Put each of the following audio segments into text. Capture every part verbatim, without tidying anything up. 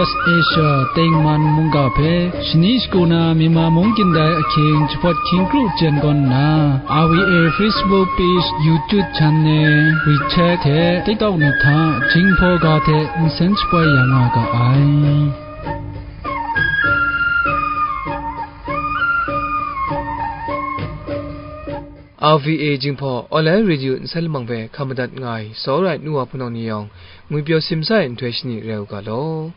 Asia tengman mungga hpe shani shagu na Myanmar mung kyin dai ahkying jahpawt hkying kru jen gawn nna, R V A Facebook page, YouTube channel, WeChat hte TikTok ni hta Jinghpaw ga hte nsen shapoi ya nga ga ai. R V A Jinghpaw Online Radio nsen lamang hpe hkam madat nga ai, tsawra ai nu wa hpunau ni yawng, ngwi pyaw simsa ai nhtoi shani rai u ga law.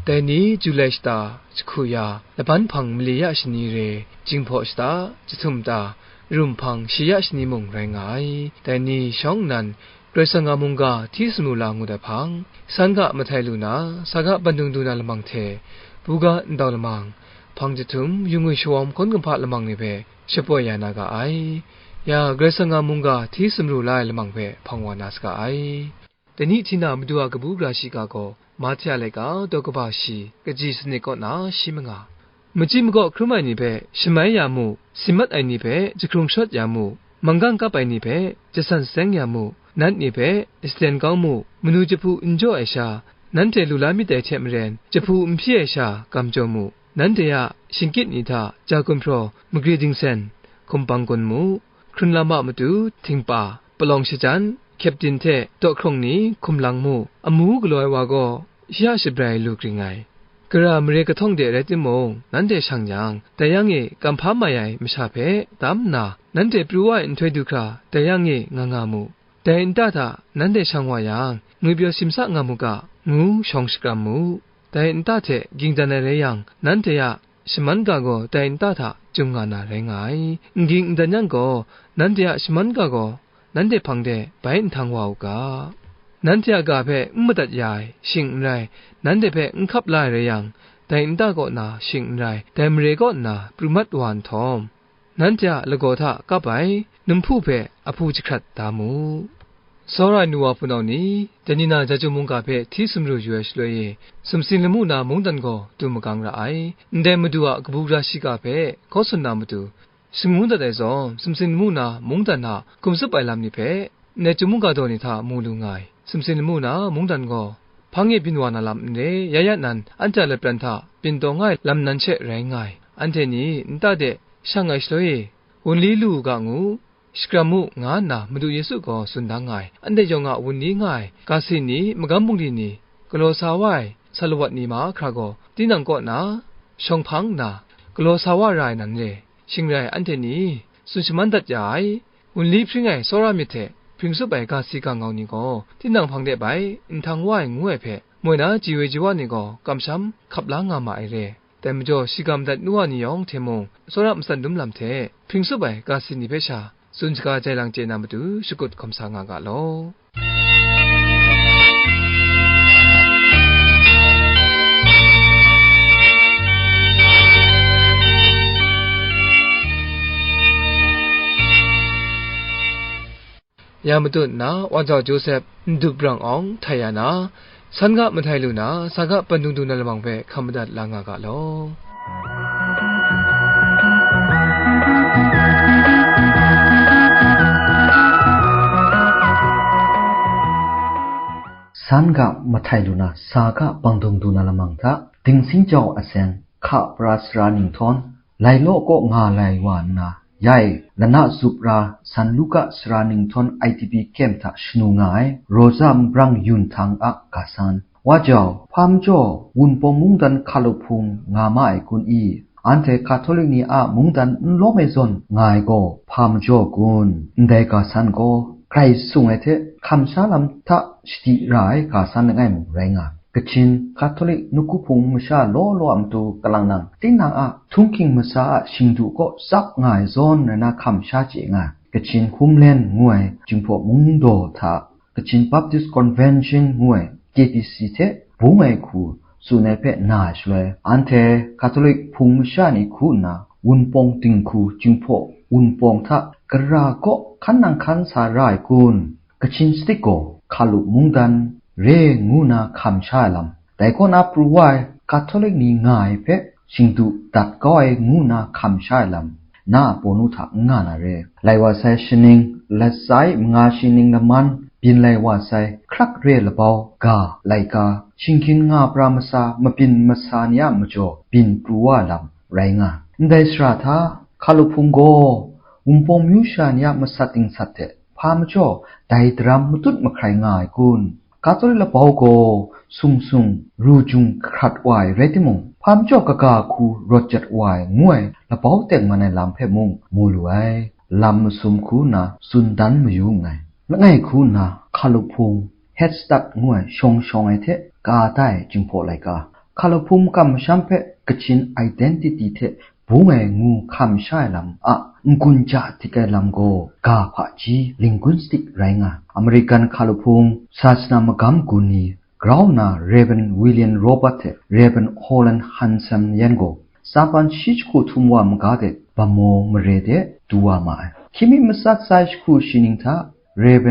Dai ni Julai shata jahku ya, laban hpang mali ya shani re, Jinghpaw shata, jahtum ta, rum hpang shi ya shani mung rai nga ai. Dai ni shawng nnan, Karai Kasang a mungga hti sumru la ngut ai hpang, san ga mahtai lu na, sa ga bandung du na lamang hte, buga ndau lamang, hpang jahtum, yu ngwi shawawm hkawn kumhpa lamang ni hpe shapoi ya na ga ai. Ya, Karai Kasang a mungga hti sumru la ai lamang hpe hpang wa na saga ai. Dai ni hti na Madu a kabu gara shiga gaw, Mahte a laika, daw kaba shi, kaji sanit kaw na shi manga. Machyi makaw hkrum ai ni hpe shamai ya mu, si mat ai ni hpe jahkrung shawt ya mu, manggang kap ai ni hpe jasan seng ya mu, nat ni hpe jaden kau mu, manu jahpu n jaw ai sha, nanhte lu la myit dai hte maren, jahpu n hpyi ai sha gam jaw mu, nanhte a shingkyit ni hta ja gumhpraw magri dingsen, hkum bang gun mu, hkrun lam a matu, htingpa, palawng shajan, kyepdin hte dawhkrawng ni hkum lang mu, amu galaw ai wa gaw, shi a shabrai lu kring ai. Gara mare kahtawng de rai timung, nanhte shang yang, dai yang e kamhpa mai ai masha hpe tam nna, nanhte pru wa ai nhtoi du hkra, dai yang e nga nga mu. Dai nta hta nanhte shang wa yang, ngwi pyaw simsa nga mu ga, ngu shawng shakram mu. Dai nta hte ging dan ai rai yang, nanhte a shaman ga gaw dai nta hta chyum nga na rai nga ai. N ging n dan yang gaw, nanhte a shaman ga gaw nanhte hpang de bai nhtang wa u ga. Nanhte a ga hpe n madat ya ai, shing n rai, nanhte hpe n hkap la ai rai yang, dai nta kaw na shing n rai, dai mare kaw nna pru mat wa nhtawm, nanhte a lagaw hta kap ai, numhpu hpe ahpu jahkrat da mu. Tsawra ai nu wa hpunau ni, dai ni na Jahtum mungga hpe hti sumru yu ai shaloi e, sumsing lamu na mungdan gaw du magang ra ai. Ndai Madu a kabu gara shiga hpe hkaw tsun na matu, shangun dat ai zawn, sumsing lamu na mungdan a hkum tsup ai lam ni hpe, ndai Jahtum mungga daw ni hta mu lu nga ai. Sumsing lamu na mungdan gaw, hpang e byin wa na lam n re, ya ya nan anhte a lapran hta byin taw nga ai lam nan she rai nga ai. Anhte ni nta de shang ai shaloi e, wunli lu u ga ngu, shakram mu, nga nna Madu Yesu gaw tsun da nga ai. Anhte yawng a wunli nga ai ga si ni, magam bungli ni, galaw sa wa ai sa lawat ni mahkra gaw, tinang kaw na shawng hpang nna, galaw sa wa ra ai nan re. Shing rai, anhte ni tsun shaman dat ya ai, wunli hpring ai tsawra myit hte hpring tsup ai ga si ga ngau ni gaw, tinang hpang de bai nhtang wa ai ngu ai hpe, moi na ji woi ji wa ni gaw kamsham hkap la nga ma ai re. Dai majaw, shiga madat nu wa ni yawng hte mung, tsawra matsan dum lam hte hpring tsup ai ga si ni hpe sha, tsun shaga jai lang chye na matu, shakut hkawm sa nga ga law. Ya matut nna, Wa Jau Josep, Ndup Brang Awng, Htaiya na, san ga mahtai lu na, sa ga pandung du na lamang hpe hkam madat la nga ga law. San ga mahtai lu na, sa ga pandung du na lamang hta, Dingsing Jau Aseng, Hka Pra Sara Ninghtawng, Lai Law kaw nga lai wa nna, yai lana zup ra San Luka Sara Ninghtawng I D P camp hta shanu nga ai Rosa Nbrang Yun Htang a ga san. Wa jau, hpa majaw Wunpawng mungdan hkalup hpung nga ma ai kun i? Anhte Hkatolik ni a mungdan n lawm ai zawn nga ai gaw hpa majaw kun? Ndai ga san gaw, Karai Kasang ai hte hkamsha lam hta shadi ra ai ga san langai mung rai nga ai. Kachin Hkatolik nawku hpung masha law law a matu kalang nang, tinang a htunghking masa a shingdu kaw tsap nga ai zawn rai na hkamsha chye nga ai. Kachin Homeland ngu ai Jinghpaw mungdaw hta Kachin Baptist Convention ngu ai K B C hte bung ai hku tsun ai hpe na ai shaloi, anhte Hkatolik hpung masha ni hku nna Wunpawng dinghku Jinghpaw Wunpawng hta gara kaw hkan nang hkan sa ra ai kun? Kachin State gaw hkalup mungdan re ngu na hkamsha ai lam, dai kaw na pru wa ai Hkatolik ni nga ai hpe shingdu dat kau ai ngu na hkamsha ai lam, na a pawnu hta n nga na re. Lai wa sai shaning, latsa e manga shaning laman, byin lai wa sai, hkrak re labau ga, laika, shinggyim nga pra masa, mabyin masa ni a majaw byin pru wa lam rai nga. Ndai sara hta, Hkalup Hpung gaw Wunpawng myu sha ni a masat dingsat hte hpa majaw dai daram matut mahkrai nga ai kun? Katolik labau gaw sung sung ru jung kahkrat wa ai rai timung, hpa majaw kaga hku rawt jat wa ai ngu ai labau tengman ai lam hpe mung mu lu ai. Lam masum hku nna tsun dan mayu nngai. Langai hku nna Hkalup Hpung, Head Start ngu ai shawng shawng ai hte ka tai Jinghpaw laika, Hkalup Hpung makam masham hpe Kachin identity hte bung ai ngu hkam sha ai lam a n-gun ja dik ai lam gaw ga hpaji, linguistic rai nga. American Hkalup Hpung, sasana magam gun ni grau nna Rev. William Robert hte Rev. Holland Hansen yan gaw Sampan shi jahku htum wa maga de Bamo mare de du wa ma ai. Hkying mi matsat sai jahku shi ning hta Rev.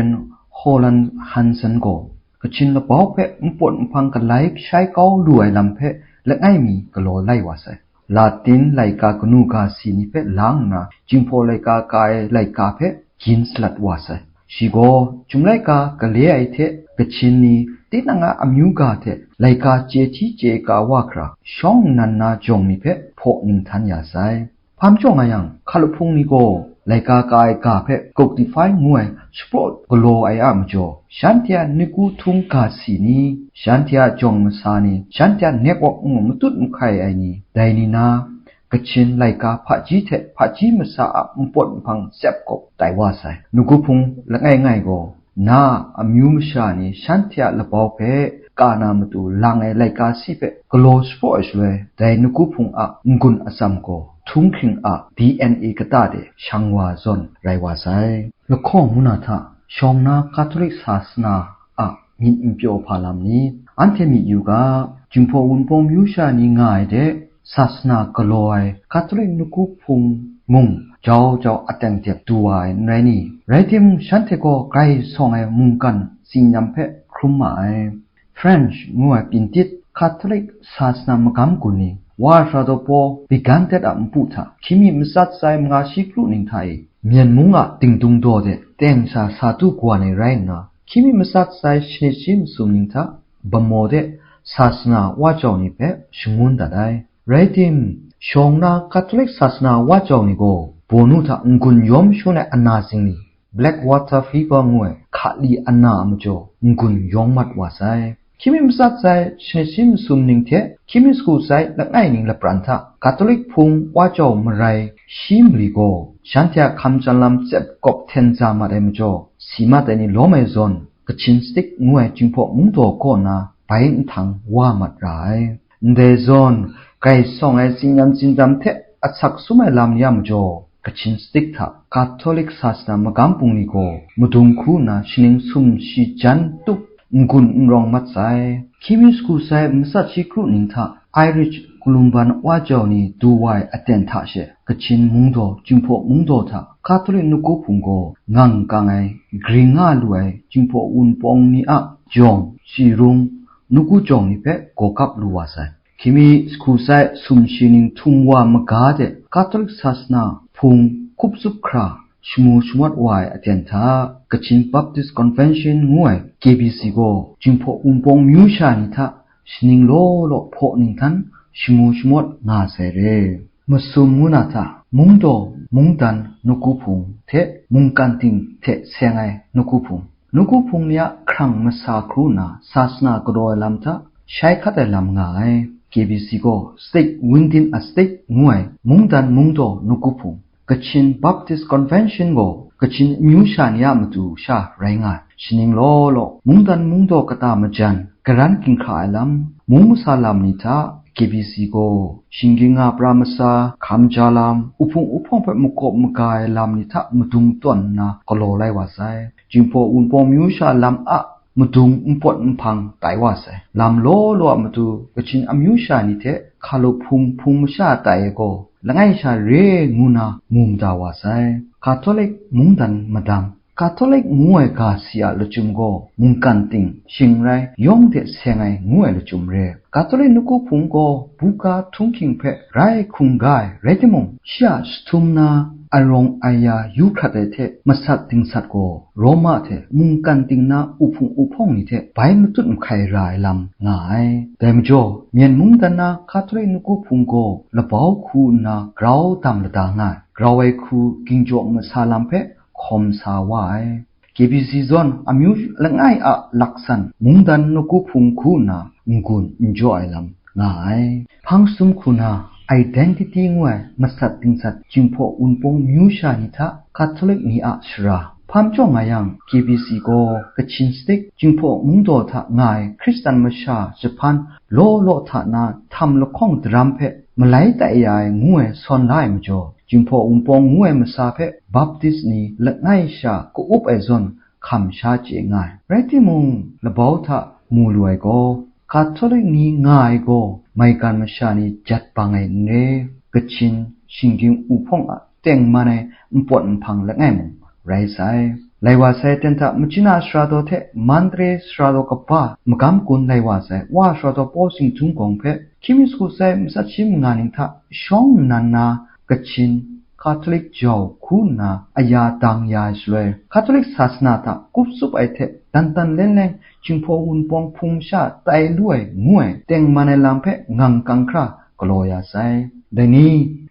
Holland Hansen gaw Kachin labau hpe npawt nhpang galai shai kau lu ai lam hpe langai mi galaw lai wa sai. Latin laika kanu ga si ni hpe lang nna, Jinghpaw laika ka ai laika hpe gyin salat wa sai. Shi gaw, Chyum laika gale ai hte Kachin ni tinang a amyu ga hte laika chye hti chye ka wa hkra, shawng nnan na jawng ni hpe hpaw ninghtan ya sai. Hpa majaw nga yang, Hkalup Hpung ni gaw laika ka ai ga hpe codify ngu ai shapraw galaw ai a majaw, shanhte a nawku htung ga si ni, shanhte a jawng masa ni, shanhte a network ngu matut mahkai ai ni, dai ni na, Kachin laika hpaji hte hpaji masa a npawt nhpang tsep kawp tai wa sai. Nawku Hpung langai ngai gaw, na a amyu masha ni shanhte a labau hpe ka na matu lang ai laika si hpe galaw shapraw ai shaloi, dai Nawku Hpung a n-gun atsam gaw htunghking a D N A kata de shang wa zawn rai wa sai. Lahkawng mung na hta shawng na Katolik sasana a myit n pyaw hpa lam ni? Anhte myit yu ga, Jinghpaw Wunpawng myu sha ni nga ai de, sasana galaw ai Katolik Nawku Hpung mung jau jau aten dep du wa ai, n rai ni? Rai timung, shanhte gaw grai sawng ai mungkan tsingyam hpe hkrum ma ai. French ngu ai pyintit Katolik sasana magam gun ni, Wa Hra Daw Paw Brigandet a npu hta hkying mi matsat sai manga shi kru ning hta e, Myen mung a dingdung daw de teng sha sa du kawa ni rai nna, hkying mi matsat sai shanit shi masum ning hta Bamo de sasana wa jau ni hpe shangun dat ai. Rai tim, shawng na Katolik sasana wa jau ni gaw, bawnu hta n-gun yawm shangun ai ana zingli, Black Water Fever ngu ai hkali ana a majaw n-gun yawng mat wa sai. Hkying mi matsat sai shanit shi masum ning hte hkying mi sagu sai langai ning lapran hta Katolik Hpung wa jau marai shi mali gaw, shanhte a hkam jan lam tsep kawp hten za mat ai majaw, si mat ai ni lawm ai zawn, Kachin State ngu ai Jinghpaw Mungdaw kaw na bai nhtang wa mat ra ai. Ndai zawn, grai sawng ai tsingyam tsindam hte asak sum ai lam ni a majaw, Kachin State hta Katolik sasana magam bungli gaw madung hku nna shaning sum shi jan tup n-gun n rawng mat sai. Hkying mi sagu sai matsat shi kru ning hta Irish Columban wa jau ni du wa ai aten hta she, Kachin Mungdaw, Jinghpaw Mungdaw hta Katolik Nawku Hpung gaw ngang kang ai, gring nga lu ai Jinghpaw Wunpawng ni a jawng, Shirung, Nawku jawng ni hpe gaw kap lu wa sai. Hkying mi sagu sai sum shi ning htum wa maga de Katolik sasana hpung hkup tsup hkra shamu shamawt wa ai aten hta, Kachin Baptist Convention ngu ai K B C gaw Jinghpaw Wunpawng myu sha ni hta shaning law law hpaw ninghtan shamu shamawt nga sai re. Masum ngu na hta, Mungdaw, Mungdan, Nawku Hpung hte mungkan ting hte seng ai Nawku Hpung. Nawku Hpung ni a hkrang masa hkru nna sasana galaw ai lam hta shai hkat ai lam nga ai. K B C gaw State Within a State ngu ai Mungdan Mungdaw Nawku Hpung, Kachin Baptist Convention gaw Kachin amyu sha ni a matu sha rai nga ai. Shaning law law, mungdan mungdaw kata majan, karan ginhkra ai lam, mung masa lam ni hta K B C gaw shinggyim nga pra masa, hkam ja lam, uhpung uhpawng hpe makawp maga ai lam ni hta madung tawn nna galaw lai wa sai. Jinghpaw Wunpawng myu sha lam a madung npawt nhpang tai wa sai. Lam law law a matu Kachin amyu sha ni hte Hkalup Hpung hpung masha tai ai gaw langai sha re ngu na mu mada wa sai. Katolik mungdan madang, Katolik ngu ai ga si a lachyum gaw mungkan ting, shing n rai, yawng hte seng ai ngu ai lachyum re. Katolik nawku hpung gaw buga htunghking hpe rai hkungga ai rai timung, shi a jahtum na arawng aya yu hkrat ai hte masat dingsat gaw Roma hte mungkan ting na uhpung uhpawng ni hte bai matut mahkai ra ai lam nga ai. Dai majaw, Myen mungdan na Katolik nawku hpung gaw labau hku nna grau dam lada nga ai. Grau ai hku gingjaw masa lam hpe hkawm sa wa ai. K B C zawn amyu langai a laksan mungdan nawku hpung hku nna n-gun n jaw ai lam nga ai. Hpang sum hku na identity ngu ai masat dingsat Jinghpaw Wunpawng myu sha ni hta Katolik ni a sara hpa majaw nga yang, K B C gaw Kachin State Jinghpaw Mungdaw hta nga ai Hkristan masha jahpan law law hta na htam lahkawng daram hpe malai tai ya ai ngu ai sawn la ai majaw, Jinghpaw Wunpawng ngu ai masa hpe Baptist ni langai sha ka-up ai zawn hkam sha chye nga ai. Rai timung, labau hta mu lu ai gaw, Katolik ni nga ai gaw maigan masha ni jat bang ai n re, Kachin, shinggyim uhpawng a tengman ai npawt nhpang langai mung rai sai. Lai wa sai aten hta Machina sara daw hte Mandalay sara daw kaba magam gun lai wa sai Wa sara daw Paw Singtung gawng hpe hkying mi sagu sai matsat shi manga ning hta shawng nnan na Kachin Katolik jau hku nna aya dang ya ai shaloi, Katolik sasana hta kup tsup ai hte dan dan len leng Jinghpaw Wunpawng hpung masha tai lu ai ngu ai tengman ai lam hpe ngang kang hkra galaw ya sai. Dai ni,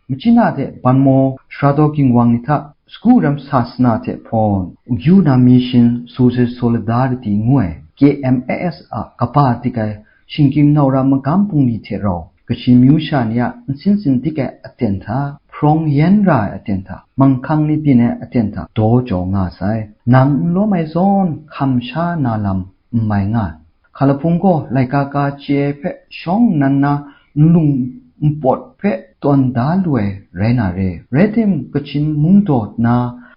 Machina hte Banmaw sara daw ginwang ni hta Sagu ram sasana hte hpawn, Ukyu na Mission Social Solidarity ngu ai, K M A S a kaba dik ai shinggyim nau ra magam bungli hte rau, Kachin myu sha ni a nsin sin dik ai aten hta, hprawng yen ra ai aten hta, manghkang ni byin ai aten hta daw jaw nga sai. Nang n lawm ai zawn hkam sha na lam n mai nga ai. Hkalahpung gaw laika ka chye ai hpe shawng nnan na nlung npawt hpe tawn da lu ai rai na re. Rai tim, Kachin mungdaw na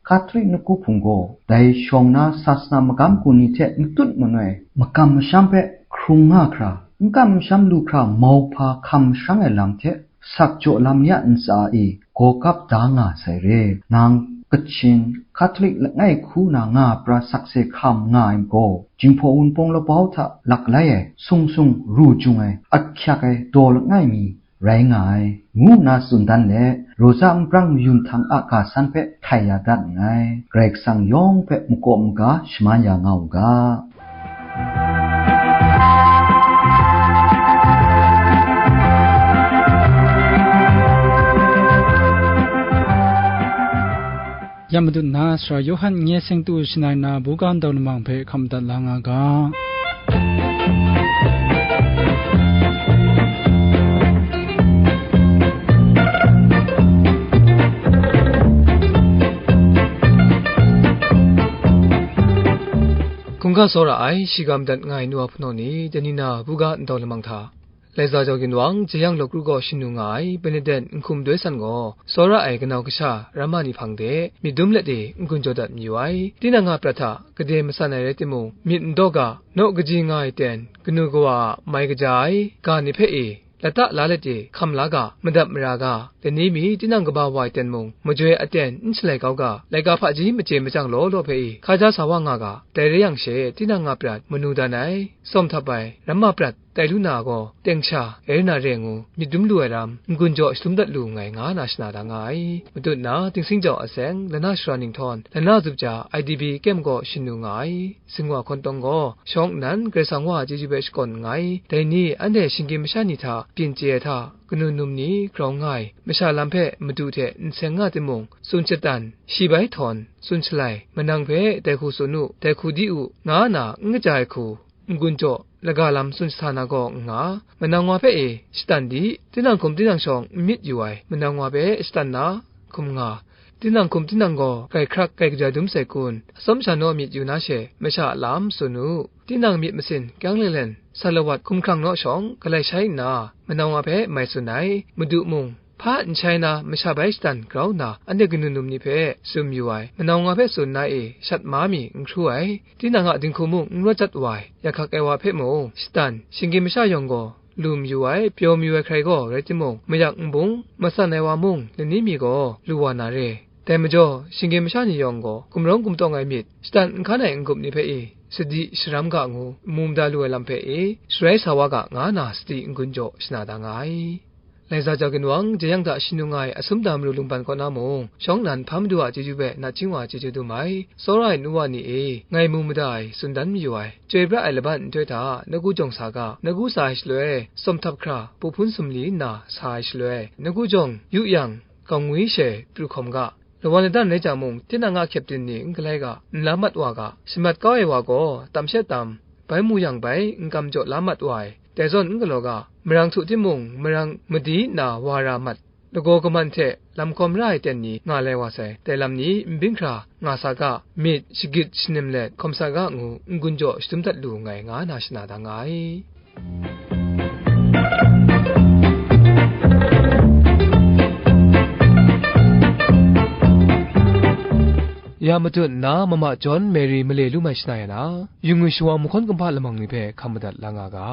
Katolik nawku hpung gaw dai shawng na sasana magam gun ni hte matut manoi, makam masham hpe hkrung nga hkra, n kam n sham lu hkra mauhpa hkam sharang ai lam hte, sak jaw lam ya ntsa e gaw kap da nga sai re. Nang Kachin Katolik langai hku na nga pra sakse hkam nga ai gaw, Jinghpaw Wunpawng labau hta lak lai ai, sung sung ru jung ai, ahkyak ai daw langai mi rai nga ai, ngu nna tsun dan let, Rosa nprang mayun htang a ga san hpe htai ya dat nngai. Karai Kasang yawng hpe makaw maga shaman ya nga u ga. Ya Madu nna Sara Yawhan n-, nye seng tu shangai nna, buga ndau lamang hpe hkam dat la nga ga. Hkungga tsawra ai, shiga madat nga ai nu wa hpunau ni, dai ni na buga ndau lamang hta, Laiza jau ginwang, jeyang law kru gaw shanu nga ai, Benedict n-hkum doi san gaw, tsawra ai kanau kasha, ramma ni hpang de, myit dum let e, n-gun jaw dat mayu ai. Tinang a prat hta, gade matsan ai rai timung, myit n daw ga, naw kaji nga ai ten, kanu kawa a mai kaja ai, ga ni hpe e, lata la let e, hkam la ga, madap mara ga, dai ni mi tinang kaba wa ai ten mung, majoi aten n shalai kau ga, laika hpaji machye machyang law law hpe e, hkaja sa wa nga ga, dai rai yang she, tinang a prat manu dan ai, tsawm htap ai, ramma prat, tai lu na gaw, teng sha, rai na re ngu, myit dum lu ai ram, n-gun jaw shalum dat lu nngai, nga na shana da nga ai. Matut na, Tingsin jau a seng, lana shara ninghtawng, lana zup ja, I D B kem gaw shanu nga ai. Singwa hkawn tawng gaw, shawng nnan, Karai Kasang wa a chyeju hpe shakawn nngai. Dai ni, anhte shinggyim masha ni hta, byin chye ai hta, kanu num ni grau nga ai, masha lam hpe Madu hte n seng nga timung, tsun shatan, shi bai htawn, tsun shalai, manang hpe dai hku tsun u, dai hku di u, nga na n kaja ai hku, n-gun jaw, laga lam tsun shahta na gaw n nga, manang wa hpe e, shatan di, tinang hkum tinang shawng n myit yu ai, manang wa hpe shatan na, hkum nga, tinang hkum tinang gaw, grai hkrak, grai kaja dum sai kun, atsawm sha naw myit yu na she, masha a lam tsun u, tinang myit masin, kyang lelen, salawat hkum hkrang naw shawng, galai shai nna, manang wa hpe mai tsun ai, Madu mung, hpa n shai na masha bai shatan grau nna, anhte kanu num ni hpe tsun mayu ai, manang wa hpe tsun na e shat ma mi n hkru ai, tinang a dinghku mung n rawt jat wa ai, ya hkak ai wa hpe mung shatan, shinggyim masha yawng gaw lu mayu ai, pyaw mayu ai hkrai gaw rai timung, mayak n bung, matsan ai wa mung lani mi gaw lu wa na re. Dai majaw, shinggyim masha ni yawng gaw gumrawng gumtawng ai myit, shatan n hkan ai n-gup ni hpe e, sadi sharam ga ngu, n-mu mada lu ai lam hpe e, sharai sa wa ga, nga na sadi n-gun jaw shana da nga ai. Laiza jau ginwang, jeyang hta shanu nga ai asum da maru lungban kaw na mung, shawng nnan hpa madu a chyeju hpe nachying wa chyeju dum ai, tsawra ai nu wa ni e, ngai mu mada ai tsun dan mayu ai, chyoi pra ai laban nhtoi hta, nagu jawng sa ga, nagu sa ai shaloi, tsawm htap hkra, pu hpun sumli nna sa ai shaloi, nagu jawng yu yang, gawngngu she pru hkawm ga, lawan ladan rai jang mung, tinang a hkyep din ni n galai ga, n la mat wa ga, shamat kau ai wa gaw, tam she tam, bai mu yang bai, n kam jaw la mat wa ai, dai zawn n galaw ga, marang htu timung, marang madi nna wa ra mat, lagaw kaman hte lam hkawm ra ai ten ni nga lai wa sai, dai lam ni n bing hkra nga sa ga, myit shagit shanim let hkawm sa ga ngu, n-gun jaw shadum dat lu nngai, nga na shana da nga ai. Ya matut nna, Mama John Mary male lu mai shana ya na, yu ngwi shawa mahkawn kumhpa lamang ni hpe hkam madat la nga ga.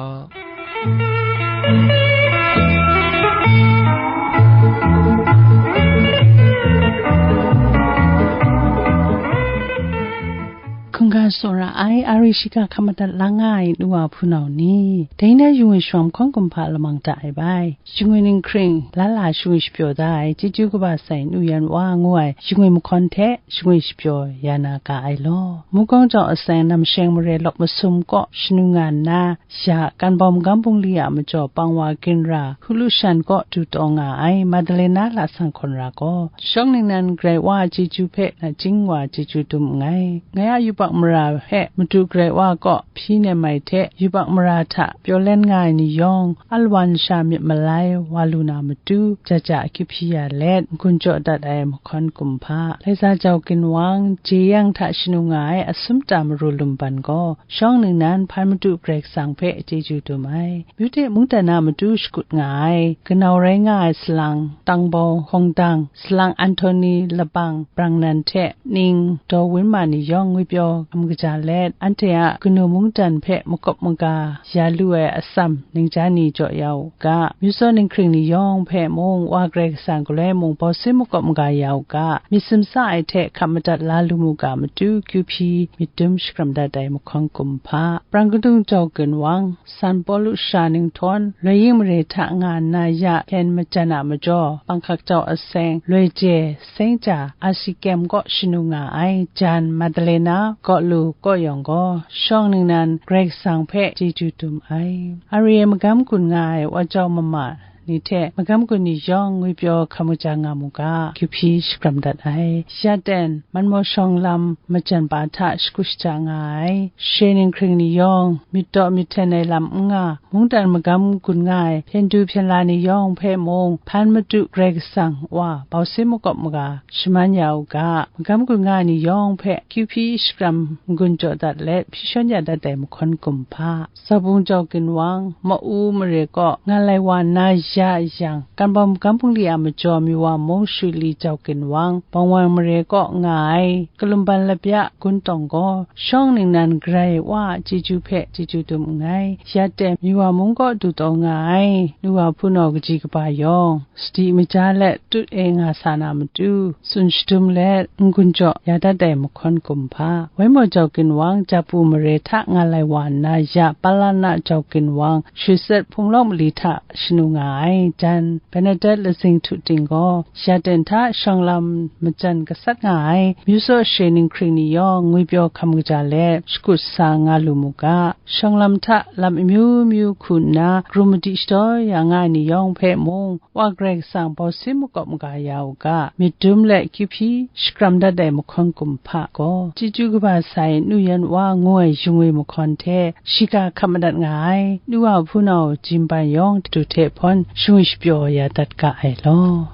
Hkungga tsawra ai, ari shiga hkam madat la nga ai nu wa hpunau ni, dai na yu ngwi shawa mahkawn kumhpa lamang da ai bai. Shingwi ninghkring, la la shingwi shapyaw da ai, chyeju kaba sai nu yan wa ngu ai, shingwi mahkawn hte shingwi shapyaw ya na ga ai law. Mungkawng jau aseng namsheng mare lawk masum kaw shanu nga nna, ya, kan bawm magam bungli a majaw pang wa ginra, hku lu shan kaw du taw nga ai, Madalena lasang hkawn ra gaw, shawng ningnan Karai Wa a chyeju hpe nachying wa chyeju dum nngai. Ngai a yubak mara hpe Madu Karai Wa kaw hpyi nem ai hte, yubak mara hta pyaw len nga ai ni yawng, alawan sha myit malai wa lu na matu, ja ja akyu hpyi ya let, n-gun jaw dat ai mahkawn kumhpa, Laiza jau ginwang, jeyang hta shanu nga ai asum da maru lungban gaw, shawng ningnan hpan Madu Karai Kasang hpe chyeju dum ai. Myu de mungdan a matu shakut nga ai, ganau rai nga ai salang, tangbau, hkawngdang, salang Anhtoni labang, brang nan hte ning, daw wun ma ni yawng ngwipyaw hkam kaja let, anhte a kanu mungdan hpe makawp maga ya lu ai atsam ningja ni jaw ya u ga, myu tsaw ninghkring ni yawng hpe mung, Wa Karai Kasang galoi mung bausin makawp maga ya u ga, myit simsa ai hte hkap madat la lu mu ga matu, kyu hpyi myit dum shakram dat ai mahkawn kumhpa, brang kadung jau ginwang, San Pawlu sha ninghtawn, loi ying mare hta nga nna ya hpyen majan a majaw, panghkak jau aseng, loi je, seng ja, Asikem kaw shanu nga ai, jan, Madalena kaw lu kaw yawng gaw, shawng ningnan Karai Kasang hpe chyeju dum ai. Ari e magam gun nga ai wa jau mama ni hte magam gun ni yawng ngwipyaw hkam kaja nga mu ga, kyu hpyi shakram dat ai. Ya ten, manmaw shawng lam majan pa hta shakut shaja nga ai, share ninghkring ni yawng myit daw myit hten ai lam n nga, mungdan magam gun nga ai, hpyen du hpyen la ni yawng hpe mung, hpan Madu Karai Kasang Wa, bausin makawp maga, shaman ya u ga, magam gun nga ai ni yawng hpe, kyu hpyi shakram n-gun jaw dat let, hpyi shawn ya dat ai mahkawn kumhpa, Zabung jau ginwang, ma-u mare kaw, nga lai wa nna ya yang, kan bawm magam bungli a majaw, Miwa mung Shuli jau ginwang, Bawngwang mare kaw nga ai, kalumban labya gun tawng gaw, shawng ningnan Karai Wa a chyeju hpe chyeju dum nngai. Ya ten, Miwa mung kaw du taw nga ai, nu wa hpunau kaji kaba yawng, sadi maja let tut e nga sa na matu, tsun shadum let n-gun jaw ya dat ai mahkawn kumhpa, Waimaw jau ginwang, Japu mare hta nga lai wa nna ya, Palana jau ginwang, Shawset hpung lawng mali hta shanu nga ai, jan, Benadet lazing htu ting gaw, ya ten hta shawng lam majan gasat nga ai, myu tsaw share ninghkring ni yawng ngwipyaw hkam kaja let, shakut sa nga lu mu ga, shawng lam hta lam amyu myu hku nna, krum madi shadaw ya nga ai ni yawng hpe mung, Wa Karai Kasang bawsin makawp maga ya u ga, myit dum let kyu hpyi shakram dat ai mahkawn kumhpa gaw, chyeju kaba sai nu yan wa ngu ai yu ngwi mahkawn hte, shiga hkap madat nga ai, nu wa hpunau jimban yawng du hte hpawn shangwi shapyaw ya dat ga ai law.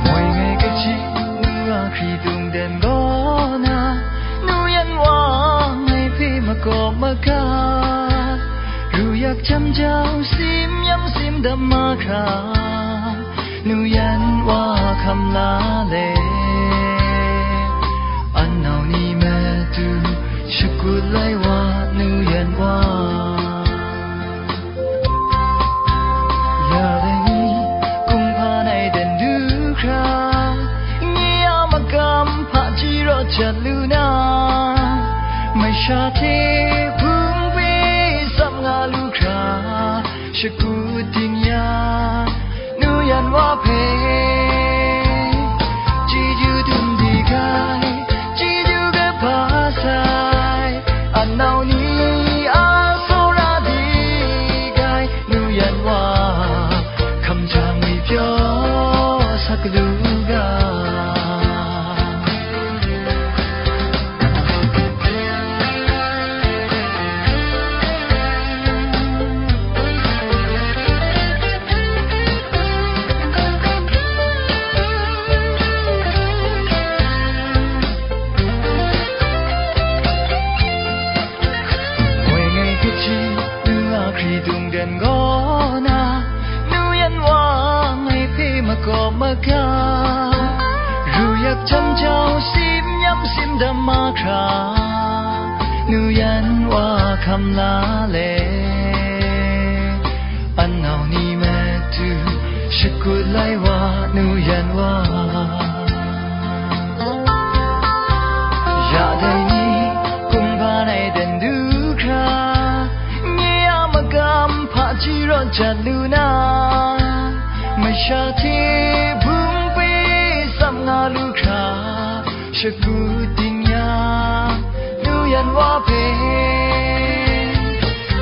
Moi ngai kaji, nu a hkri tung den gaw na, nu yan wa ngai hpe Gaw maga, ru yak jam jau, sim yam sim dam mahkra, nu yan wa hkam la le, an nau ni matu shakut lai wa, nu yan wa. Ya dai ni, kumhpa nai dan du hkra, nye a makam hpaji rawt jat lu na, masha hte hpung hpe tsap nga lu hkra, shakut ding ya, nu yan wa hpe, chyeju dum dik ai, chyeju kaba sai, a nau ni a tsawra dik ai, nu yan wa, hkam ja ngwi pyaw sak lu ga. Woi ngai hte chye, nu a hkri dung dan gaw na, nu yan wa ngai hpe makawp maga, ru yak jam jau, sim yam sim dam mahkra, nu yan wa hkam la le, an nau ni matu shakut lai wa, nu yan wa. Ya dai ni, kumhpa nai dan du hkra, nye a makam hpaji rawt jat lu na, masha hte hpung hpe tsap nga lu hkra, shakut ding ya, nu yan wa hpe,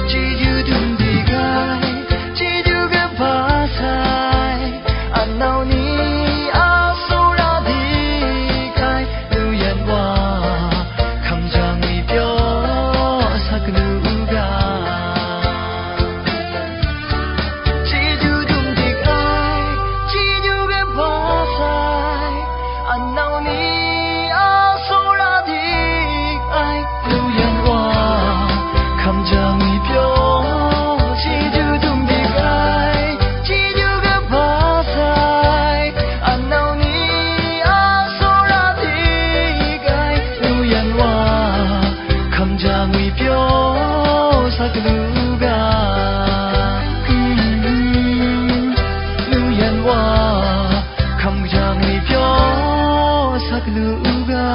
chyeju dum dik ai, chyeju kaba sai, a nau ni a tsawra dik ai, nu yan wa, hkam ja ngwi pyaw sak lu ga. Chyeju dum dik ai, chyeju kaba sai, a nau ni a tsawra dik ai, nu yan wa, hkam ja ngwi pyaw, chyeju dum dik ai, chyeju kaba sai, a nau ni a tsawra dik ai, nu yan wa, hkam ja ngwi pyaw sak lu ga. Nu yan wa, hkam ja ngwi pyaw sak lu ga.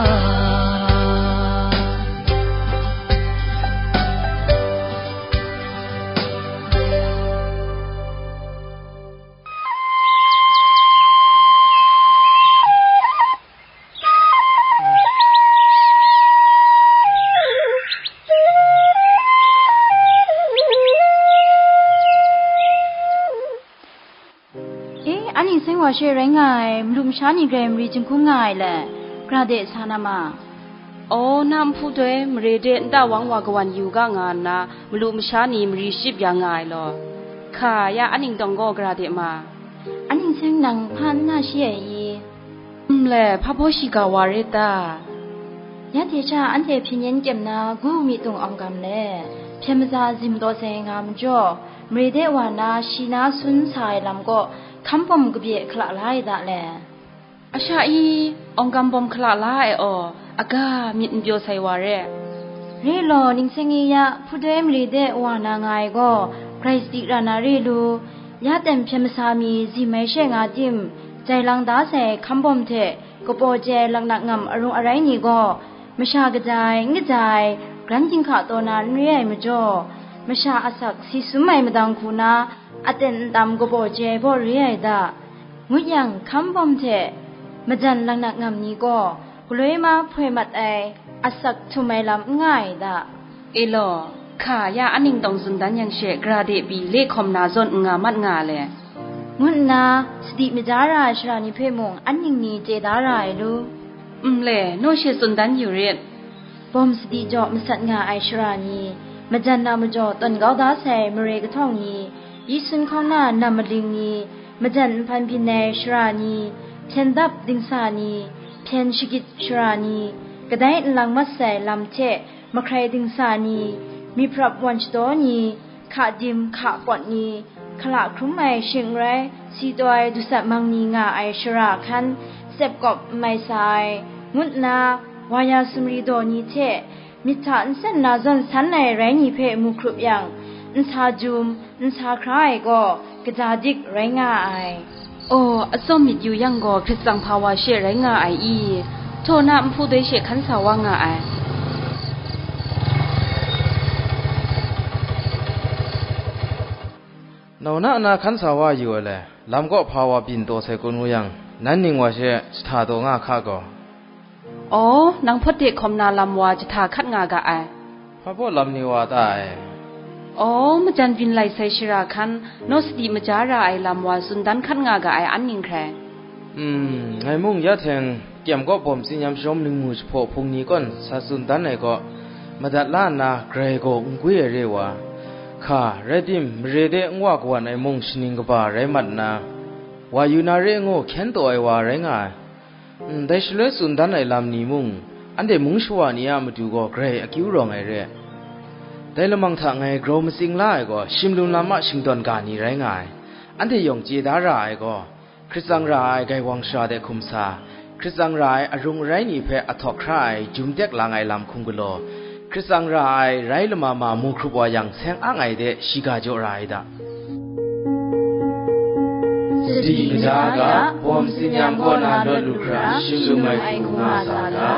E, a ning seng wa she rai nga ai, malu masha ni grai mari jinghkung nga ai le, gara de sa na ma. Aw, na nhpu doi mare de nta wang wa kawan yu ga nga nna, malu masha ni mari ship ya nga ai law. Hka ya, a ning tawng gaw gara de ma. A ning seng nang hpa n na shi ai i? N le, hpa baw shiga wa ret ta? Ya hte sha anhte hpyen yen kyem na gu mi tung awng gam le, hpyen maza zim taw sai nga majaw, mare de wa na shi na sun sa ai lam kaw, hkam bawm kabye hkala la ai da le. A sha i, awng gam bawm hkala la ai aw, aga myit n pyaw sai wa re. Re law, ningseng e ya, hpudoi mare de wa na nga ai gaw, grai sadi ra na re lu, ya ten hpyen masa mi zi mai she nga tim, jai lang da sai hkam bawm hte kapaw jai laknak ngam arung arai ni gaw, masha kaja ai, n kaja ai, gran ginhka taw na n re ai majaw, masha asak si sum ai madang hku na, aten ntam kabaw jai baw re ai da. Ngut yang, hkam bawm hte majan laknak ngam ni gaw, galoi ma hpoi mat ai, asak htum ai lam n nga ai da. E law, hka ya a ning tawng tsun dan yang she, gara de pyi le hkawm na zawn n nga mat nga le, ngu nna sadi maja ra ai sara ni hpe mung an ning ni chye da ra ai lu. N le, naw she tsun dan yu rit. Bawm sadi jaw masat nga ai sara ni, majan na majaw tawn kau da sai mare kahtawng ni, yi sun hkawng na nam maling ni, majan nhpan byin ai sara ni, hpyen dap dingsa ni, hpyen shagit sara ni, kadai nlang mat sai lam hte mahkrai dingsa ni, myit hprap wan shadaw ni, hka dim hka pawt ni, hkala hkrum ai shing n rai, si taw ai dusat mang ni nga ai shara hkan, tsep kawp n mai sa ai, ngut nna, wa ya sumri daw ni hte, myit hta nsen na zawn san ai rai ni hpe mu hkrup yang, n sa jum, n sa hkra ai gaw, kaja dik rai nga ai. Oh, atsawm myit yu yang gaw, Hkrit tsang hpa wa she rai nga ai i? Htaw na nhpu doi she hkan sa wa nga ai. Nau na na hkan sa wa yu ai le, lam kaw hpa wa byin taw sai kun wu yang, nan ning wa she jahta taw nga hka gaw. Aw, nang hpawt de hkawm na lam wa jahta hkat nga ga ai. Hpa baw lam ni wa ta ai? Aw, majan byin lai sai shara hkan, naw sadi maja ra ai lam wa tsun dan hkat nga ga ai an ning hkrai. Hmm, ngai mung ya hteng, kyem kaw bawm tsinyam sharawm ningmu jahpaw hpung ni kawn sa tsun dan ai kaw, madat la nna grai gaw n gwi ai re wa, hka, rai tim, mare de n wa kawan ai mung shaning kaba rai mat nna, wa yu na re ngu hkyen taw ai wa rai nga ai. Ndai shaloi tsun dan ai lam ni mung, anhte mung shawa ni a matu gaw grai akyu rawng ai re. Dai lamang hta ngai grau matsing la ai gaw, shimlum lam a shingdawn ga ni rai nga ai. Anhte yawng chye da ra ai gaw, Hkrit tsang ra ai gaiwang shara de hkum sa, Hkrit tsang ra ai arung arai ni hpe ahtawk hkra ai jum tek lang ai lam hkum galaw, Hkrit tsang ra ai rai lama ma mu hkrup wa yang seng ang ai de shiga jaw ra ai da. Sadi kaja ga, bawm tsinyam kaw na lawt lu hkra, shim lum ai hku nga sa ga.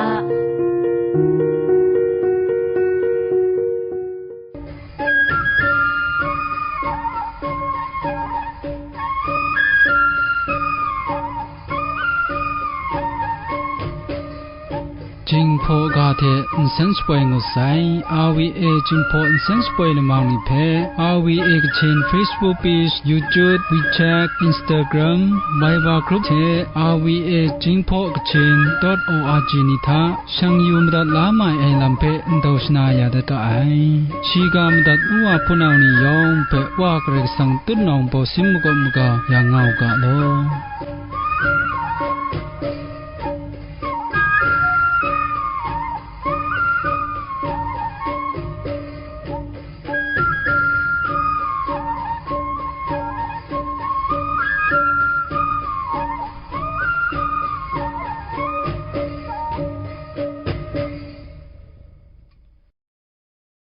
Jinghpaw ga hte nsen shapoi ngut sai, R V A Jinghpaw nsen shapoi lamang ni hpe, R V A Kachin Facebook page, YouTube, WeChat, Instagram, Viber group hte R V A Jinghpaw Kachin dot O R G ni hta shang yu madat la mai ai lam hpe ndau shana ya dat ga ai. Shiga madat u wa hpunau ni yawng hpe Wa Karai Kasang tutnawng baw sin makawp maga ya nga u ga law.